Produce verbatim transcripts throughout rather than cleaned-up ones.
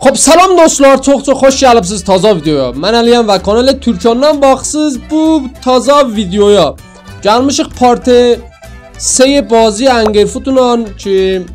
خب، سلام دوستلار، چوخ چوخ خوش گلیبسیز تازا ویدیویا. من علی‌یم و کانال تورکان‌دان باخیسیز بو تازا ویدیویا. گلمیشیک پارت سه بازی Angry Footلا کی،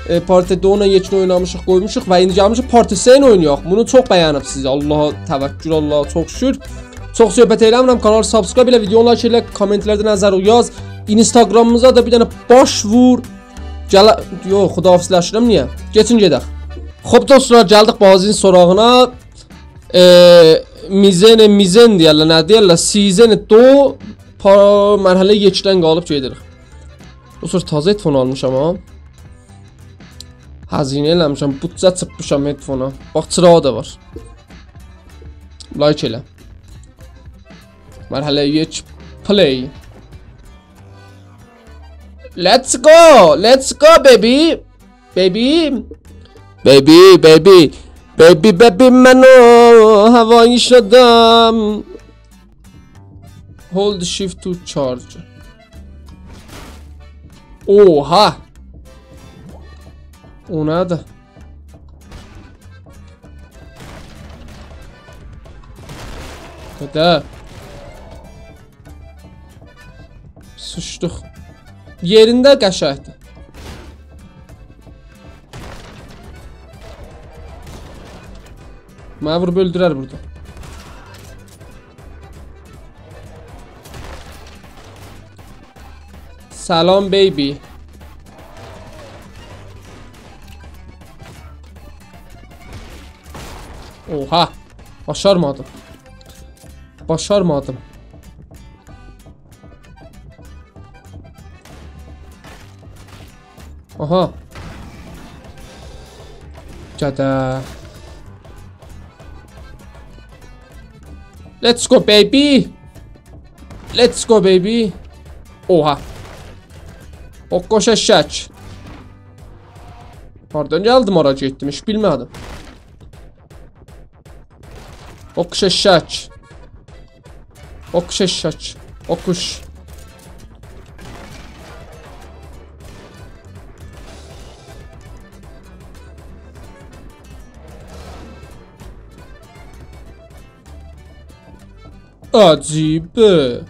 ائ، پارت دو ایله یئکینی اوینامیشیق، قویموشوق و ایندی گلمیشیک پارت سه اوینایاق. بونو چوخ بینیبسیز. آللاها توکل، آللاها چوخ شوکور. چوخ صحبت ائله‌میرم، کانالی subscribe ائله، ویدیونو like ائله، کامنت‌لرده نظر یاز. اینستاگرامیمیزا دا بیر دنه باش وور. گل، یوخ، خداحافظلشیرم، نییه؟ کئچین گئدک. خب دوستلار، گلدیک بازی‌نین سوراغینا. ائ، میزن، میزن دئیرلر، نه دئیرلر؟ سیزن دو پا-، مرحله یئکدن قالیب گئدیریک. بو سفر تازا هدفون آلمیشام ها. هزینه ائله‌میشم، بودجه چیرپمیشام هدفونا. باخ، چیراغی دا وار. Like ائله. مرحله یک، play. Let's go! Let's go, baby! Baby! Baby, baby. Baby, baby، من هوایی شدم. Hold shift to charge. اوها! او نه‌دیر؟ دده. سیچدیق. یئرینده قشنگدیر. منی ووروب اؤلدورر بورادا. سلام، baby. اوها. باشارمادیم. باشارمادیم. آها. گده. Let's go, baby. Let's go, baby. اوها. او قوش ائششک. هاردان گلدیم، هارا گئتدیم، هئچ بیلمه‌دیم. او قوش ائششک. او قوش ائششک. او قوش. عجیبه.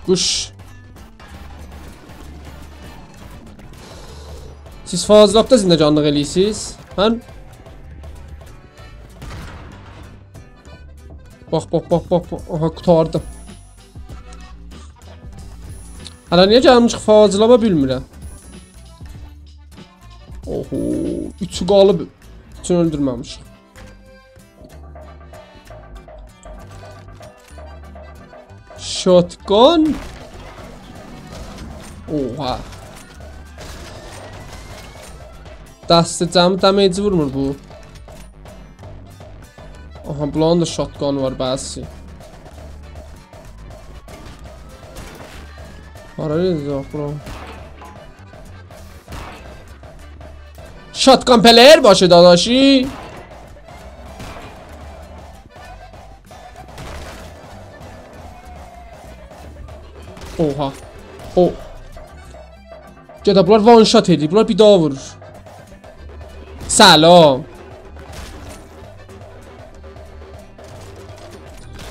قوش. سیز فاضلابدا زندگانلیق ائله‌ییرسیز؟ هه؟ باخ، باخ، باخ، باخ، باخ. آها، قوتاردی. هله نییه گلمیشیک فاضلابا بیلمیرم. اوهو، اوچو قالیب، اوچونو اؤلدورمه‌میشیک. Shotgun. اوها. دست جمعی damage وورمور بو. آها، بونلارین دا shotgun وار، بسی. هارا گئده‌جک بورا؟ Shotgun player باشی داداشی. اوها. او. گده، بونلار one shot ائدیر. بونلار بیر داها وورور. سلام.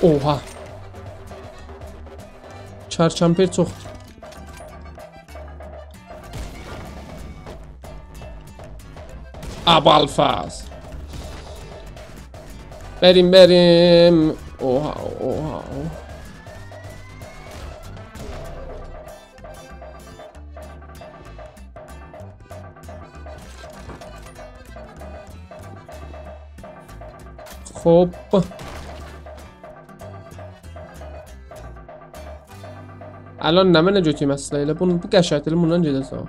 اوها. چرچنپر چوخدور. ابوالفضل. بریم، بریم. اوها، اوها، اوها. خب. الان نمنه گؤتوروم اصلینده ائله؟ بونو، بو قشنگدیر، بوندان گئده‌جم.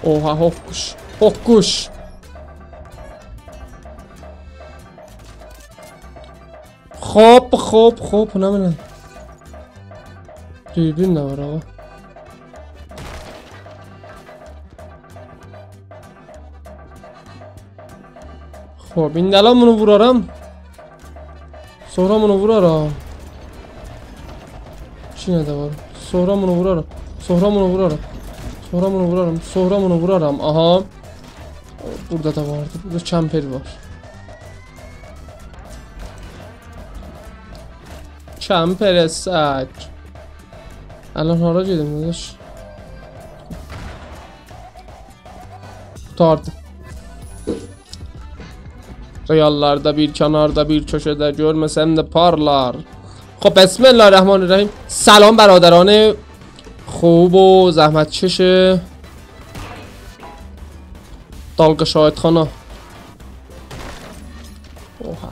اوها، هوققوش. هوققوش. خب، خب، خب، نه بیلیم. دوربین ده وار آغا. خوب، ایندی الان بونو وورارام. سونرا بونو وورارام. ایکی دنه ده وار. سونرا بونو وورارام. سونرا بونو وورارام. سونرا بونو وورارام. سونرا بونو وورارام. آها. بورادا دا واردی. بورادا کمپر وار. کمپر سگ. الان هارا گئدیم، داداش؟ قوتاردی. خیال‌لرده بیر کناردا، بیر کؤشه‌ده، گؤرمه‌سم ده پارلار. خب، بسم الله الرحمن الرحیم. سلام برادران خوب و زحمتکش دالقا شاهدخانا. اوها.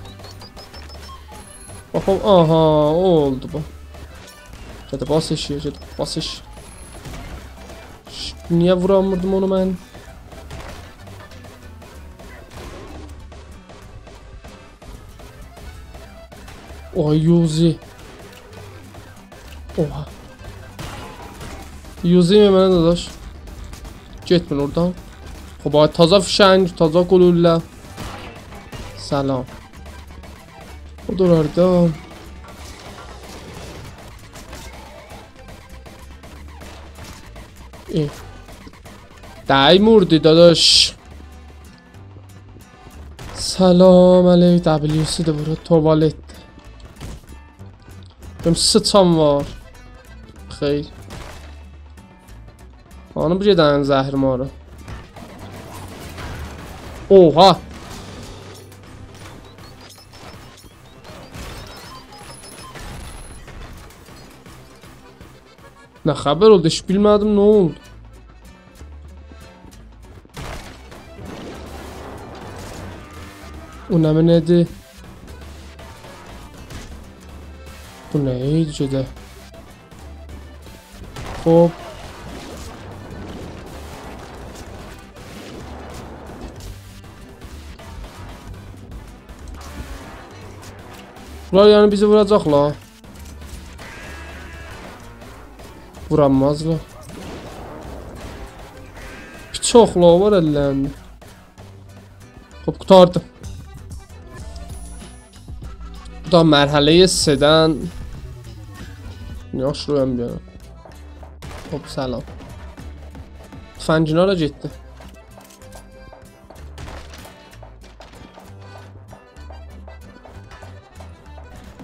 باخ، آها، او اولدو بو. گئده باس ائشیگه، گئده باس ائشیگه. ش-، نییه وورانمیردیم اونو من؟ اوها، یوزی. اوها. یوزی می منه، داداش؟ گئتمیر اورادان. خب، آی، تازا فیشنگ، تازا گلوله. سلام. او دا اولار دا. ای. دیمیردی، داداش. سلام علیک، WC ده بورا، توالت. گؤروم سیچان وار. خیر. هانی بو گئدن زهرماری؟ اوها! نه خبر اولدو؟ هئچ بیلمه‌دیم نه اولدو. او نمنه‌دیر؟ بو نه ایدی گئده؟ خوب. بونلار یعنی بیزی ووراجاقلار. وورانمازلار. پیچاقلار وار اللرینده. خوب، قوتاردی. بو دا مرحله‌ی سه‌دن. یاخشی، رویم بیرم. خوب، سلام. تفنگین هارا گئتدی؟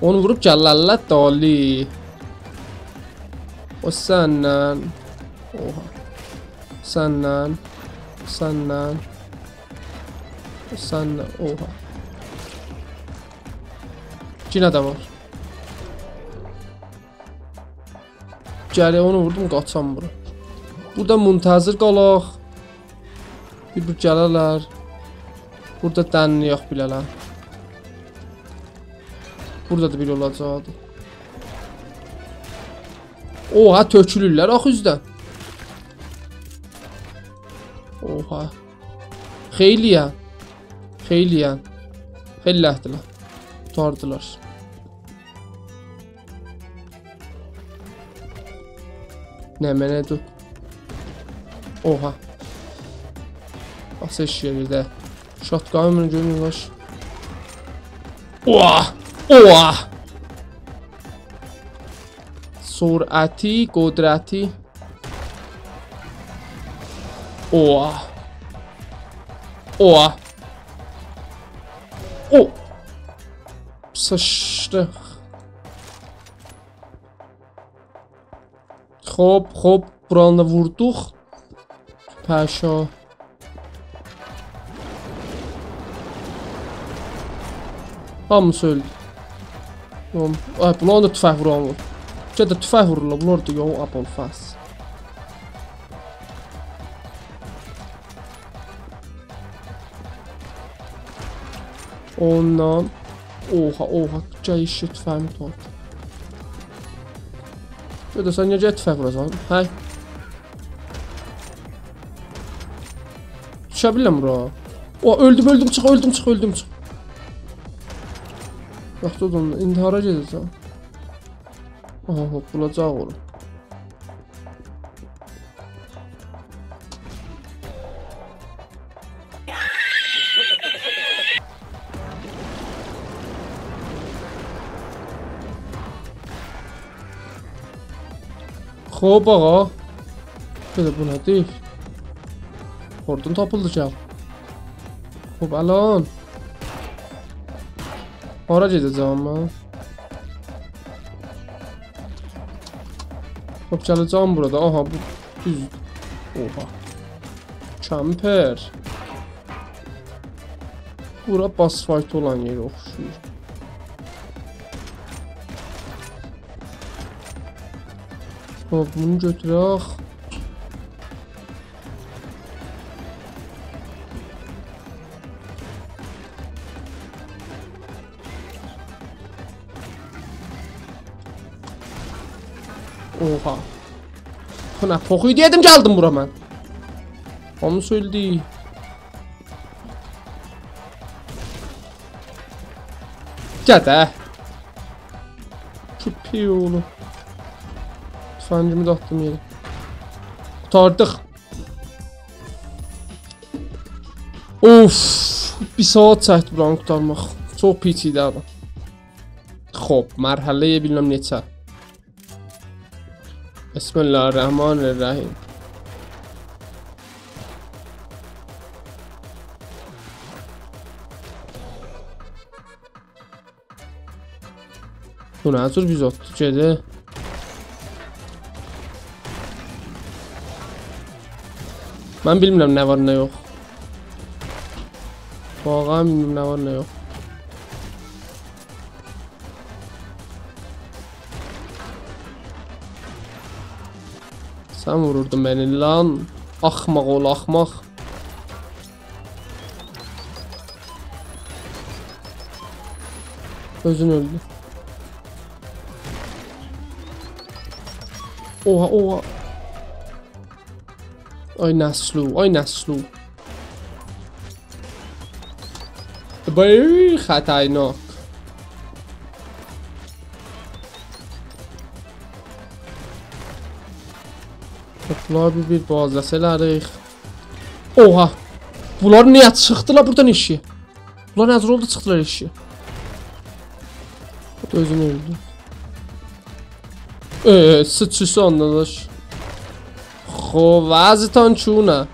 اونو ووروب گللرلر دالی. او سندن. اوها. سندن. سندن. سندن. اوها. یئنه ده وار. گرک اونو ووردوم، قاچام بورا. بورادا منتظر قالاق. بیر، بیر گله‌لر. بورادا دنله‌یک بیله‌لر. بورادا دا بیر اولاجاقدی. اوها، تؤکولورلر آخی اوزدن. اوها. خیلی‌یه. خیلی‌یه. خیلی لهدیلر. قوتاردیلار. نمنه‌دیر؟ اوها. باس ائشیگه ده. شاتگانی منی گؤرمور، باش. اوه! اوه! سرعتی، قدرتی. اوه. اوه. او. سیچدیق. خوب، خوب، بورانی دا ووردوق. پاشا. هامیسی اؤلدو. تامام. آی، بونلارین دا توفنگ ووران وار. گل ده توفنگ وورورلار، بونلار دا یوخ، ابوالفضل. اوندان. اوها، اوها. گل، ایشی توفنگی توت. گده سن نییه گل توفنگ ووراسان؟ هی. دوشه بیلیرم بورا. او، اؤلدوم، اؤلدوم، چیخ، اؤلدوم، چیخ، اؤلدوم، چیخ. یاخشی، اودان ایندی هارا گئده‌جم؟ آها، هوپپولاجاق اورا. خوب، آقا. بئله بو نه‌دیر؟ اوردان تاپیلدی کی. خوب، الان. هارا گئده‌جم من؟ خوب، گله‌جم بورادا. آها، بو دوز. اوها. کمپر. بورا باس فایت اولان یئره اوخشویور. خوب، بونو گؤتورک. اوها. بو نه پوخ ایدی، دئدیم گلدیم بورا من. اونو سؤیلدی. گده. کؤپک اوغلو. تفنگیمی ده آتدیم یئره. قوتاردیق. اوف، بیر ساعات چکدی بورانی قوتارماق. چوخ پیس ایدی آدام. خوب، مرحله بیلمم نئچه. بسم الله الرحمن الرحیم. بو نه جور بیز اوتدو گئده؟ من بیلمیرم نه وار، نه یوخ. واقعا بیلمیرم نه وار، نه یوخ. سن ووروردون منی، لان. آخماق اوغلو، آخماق. اؤزون اؤلدو. اوها، اوها. آی نسلو، آی نسلو. بای خطرناک. بونلار بیر، بیر بازرسی ائله‌ریک. اوها. بونلار نییه چیخدیلار بورادان ائشییه؟ بونلار نه جور اولدو چیخدیلار ائشییه؟ بو دا اؤزونو اؤلدو. ائ، سیچیسی اوندا داش. خو، وضعتان چونه؟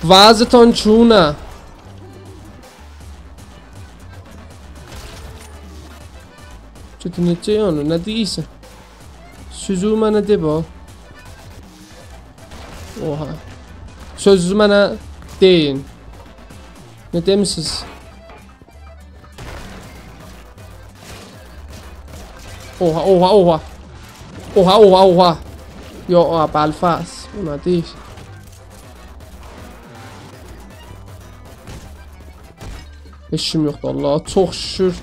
وضعتان چونه؟ چوتو نئچه یعنی، نه دئییرسن؟ سؤزو منه دئ، با. اوها. سؤزو منه دئیین. نه دئمیسینیز؟ اوها، اوها، اوها. اوها، اوها، اوها. یو، اوها، بلفاست. بو نه دئییر؟ هئچ کیم یوخدور، الله. چوخ شوکور.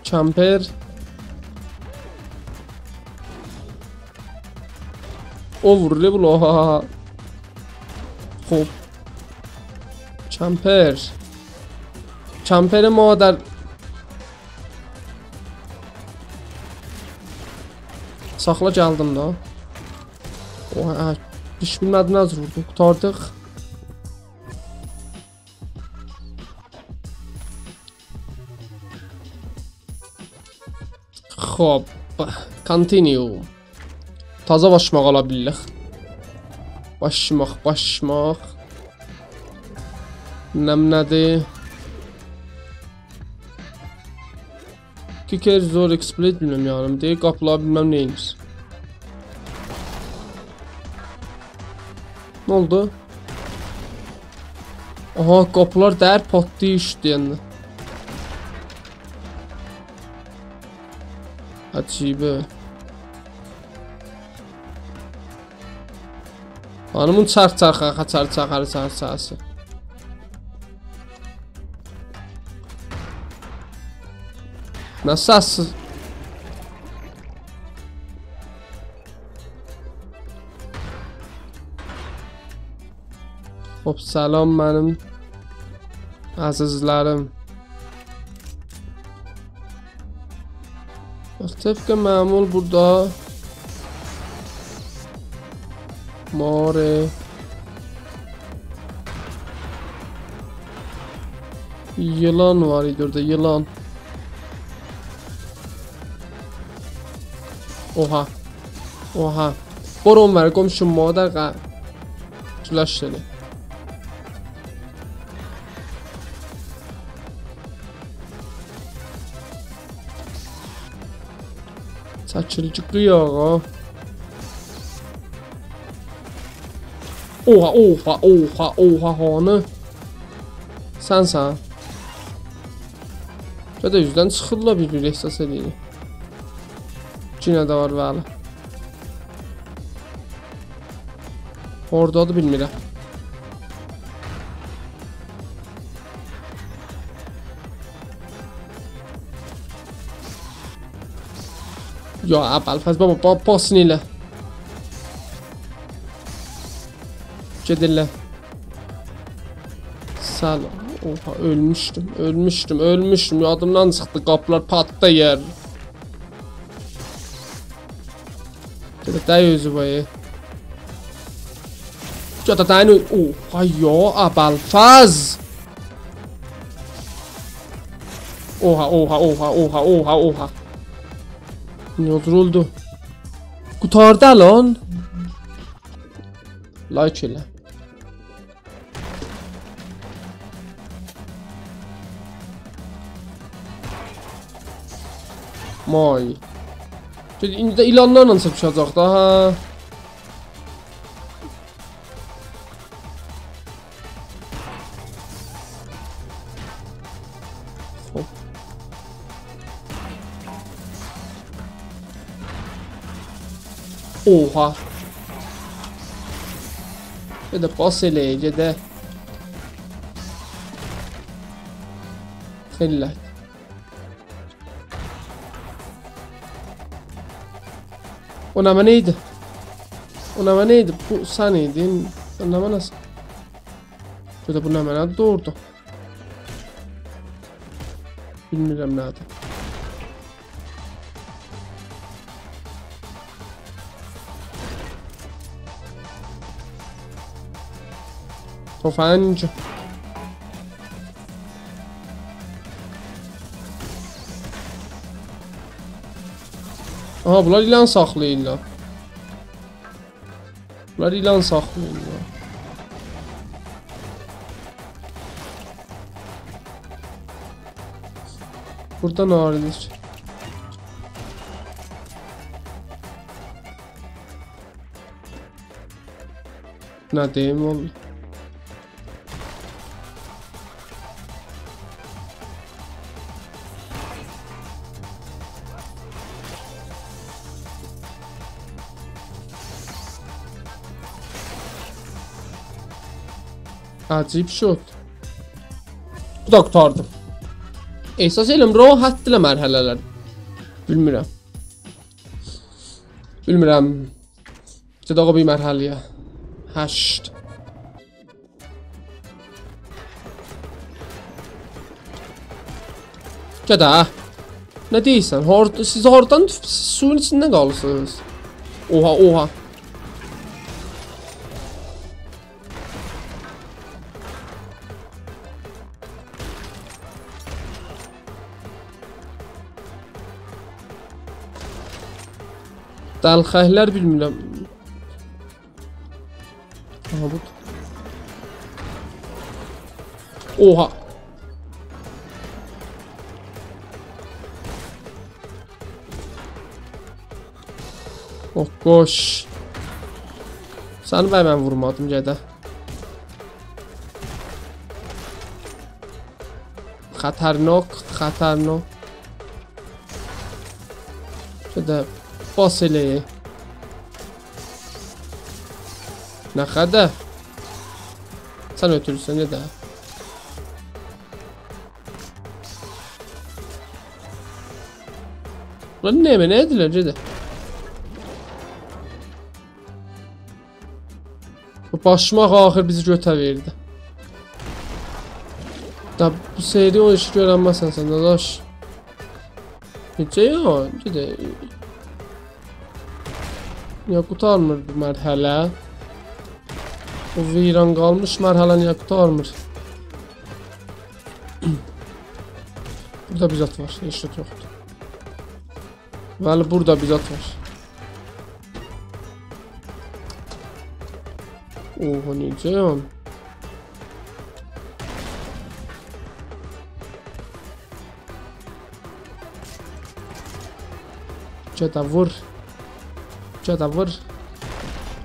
کمپر. او وورور، بو، اوها. خوب. کمپر. کمپر مادر. ساخلا، گلدیم دا. اوها، هئچ بیلمه‌دیم نه جور ووردو. قوتاردیق. خوب. Continue. تازا باشماق آلا بیللیک. باشماق، باشماق. نمنه‌دیر؟ تیکر زور اکسپلیت بیلمیرم یعنی. دئییر قاپیلاری بیلمم نئینیر. نه اولدو؟ آها، قاپیلار دَییر پاتلاییر اوچ دئینده. عجیبه. هانیمین چرخ چرخه، چرخ چرخه، چرخ چرخه. نه سسدیر؟ خوب، سلام منیم عزیزلریم. باخ، طبق معمول بورادا ماره. ییلان وار ایدی اورادا، ییلان. اوها. اوها. برو اونلاری، قومشوم، مادر قا-، گلاش دئدی. چکیل کی، قیاغا. اوها، اوها، اوها، اوها، هانی؟ سنسن. گده اوزدن چیخیرلار بیر-بیر، احساس ائدیرم. یئنه ده وار، بلی. هاردادیر بیلمیرم. یا ابوالفضل بابا، با-، باسین ائله. گئدیرلر. سلام. اوها، اؤلموشدوم، اؤلموشدوم، اؤلموشدوم. یادیمدان چیخدی، قاپیلار پاتلاییر. گده دَی اؤزو بایه. گده دَیین اؤ-، اوها یا ابوالفضل. اوها، اوها، اوها، اوها، اوها، اوها. نه اولدو، اولدو؟ قوتاردی الان. لایک ائله. مای. ایندی ده ایلانلارلا چاپیشاجاق دا، هه؟ هوپ. اوها. گده باس ائله، گده. خیلی لک. او نمنه ایدی؟ او نمنه ایدی؟ بو سن ایدین. سن نمنه‌سن؟ گده بو نمنه دوردو؟ بیلمیرم نه‌دیر. تفنگ. آها، بونلار ایلان ساخلاییرلار. بونلار ایلان ساخلاییرلار. بورادا نه وار ایدی؟ نه دئییم، والله. عجیب شد. بو دا قوتاردی. احساس ائلیرم، راحتدیلار مرحله‌لر. بیلمیرم. بیلمیرم. گئدک او بیر مرحله‌یه. هشت. گده. نه دئییرسن؟ هارد-، سیز هاردان توتوب، سیز سویون ایچینده قالیرسینیز؟ اوها، اوها. دلخکلر بیلمیرم. آها، بو. اوها. اوه، قوش. سنی بی من وورمادیم، گده. خطرناک، خطرناک. گده باس ائله. نه قدر؟ سن اؤتورورسن، گده. لان نمنه، نه ائدیرلر، گده؟ بو باشماق آخیر بیزی گؤته وئردی. دا بو سری او ایشی گؤرنمزسن سن، داداش. نئجه یا؟ گده. نییه قوتارمیر بو مرحله؟ بو ویران قالمیش مرحله نییه قوتارمیر؟ بورادا بیر زاد وار، هئچ زاد یوخدور. بلی، بورادا بیر زاد وار. اوها، نئجه یعنی؟ گده وور. گده وور.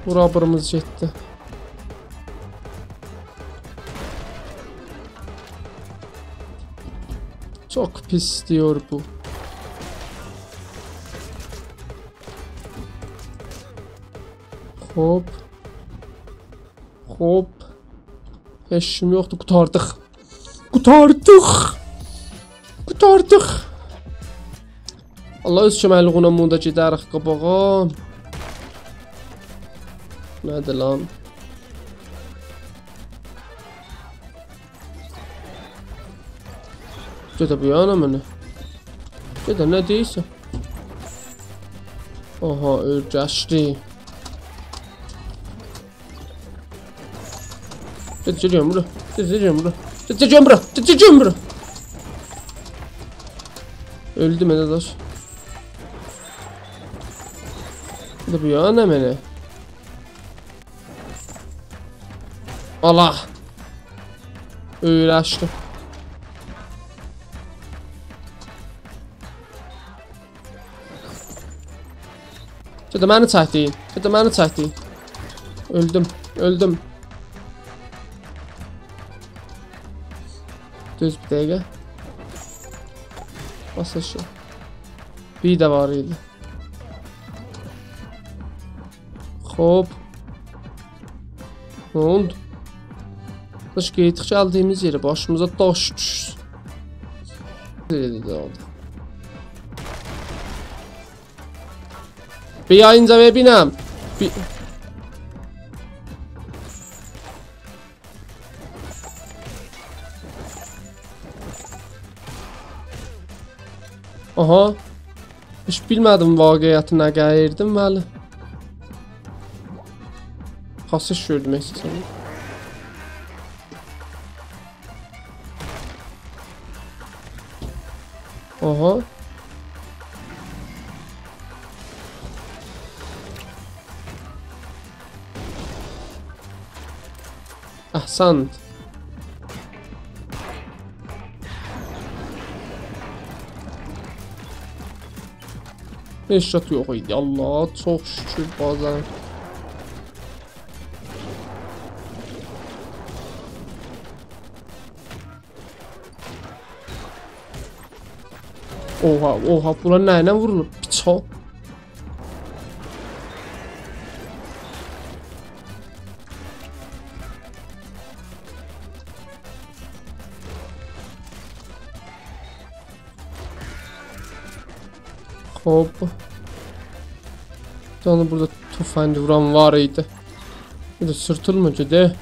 وور، آبیریمیز گئتدی. چوخ پیس دئییر بو. خوب. خوب. هئچ کیم یوخدور. قوتاردیق. قوتاردیق. قوتاردیق. الله اؤز کؤمکلیگینن بونو دا گئدریک قاباغا. نه‌دیر لان؟ گئده بو یانا منه. گئده، نه دئییرسن؟ اوها، اؤرگشدی. گئت، گئت، گئت بورا. گئت، گئت، گئت بورا. گئت، گئت، گئت بورا. گئت، گئت، گئت بورا. اؤلدوم، ائله داش. بو دا بو یانا منه. الله. اؤیرشدیم. گئده منی چکدی. گئده منی چکدی. اؤلدوم. اؤلدوم. دوز بیر دقیقه. باس آشاغی. بیر ده وار ایدی. خوب. نه اولدو؟ داش، قاییتدیق گلدیگیمیز یئره، باشیمیزا داش دوشسون. ائله ده اولدو. بیر یایینجا بیر بینم. بیر... آها. هئچ بیلمه‌دیم واقعیتی نه قاییردیم، ولی پاسیش گؤردوم اساساً. آها. احسنت. هئچ زاد یوخ ایدی. الله، چوخ شوکور بازار. اوها، اوها، بونلار نه ایله وورولور؟ پیچا. خوب. بیر دنه بورادا تفنگ ووران وار ایدی. بیر ده سیرتیلما گئده.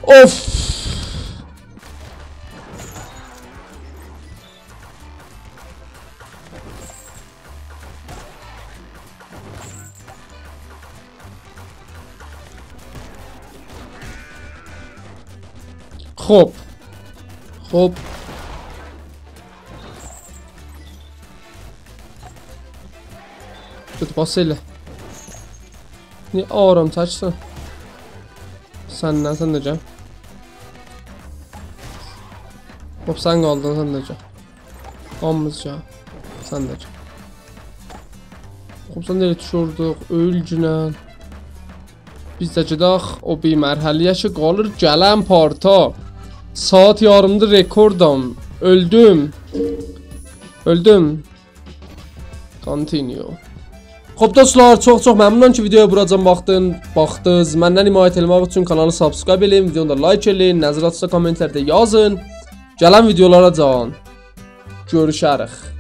اوف! خوب. خوب. توت، باس ائله. نییه آرام چکیرسن؟ سن ده، سن ده گل. خوب، سن قالدین، سن ده گل. هامیمیز گل. سن ده گل. خوب، سن ده ائله دوشوردوک، اؤلگونن. بیز ده گئدک او بیر مرحله‌یه کی، قالیر گلن پارتا. ساعات یاریمدیر رکوردام. اؤلدوم. اؤلدوم. Continue. خوب دوستلار، چوخ چوخ ممنونام کی ویدیویا بوراجان باخدین، باخدینیز. مندن حمایت ائله‌مک اوچون کانالی subscribe ائله‌یین، ویدیونو دا like ائله‌یین، نظراتینیزی دا کامنت‌لرده یازین. گلن ویدیولاراجان گؤروشریک.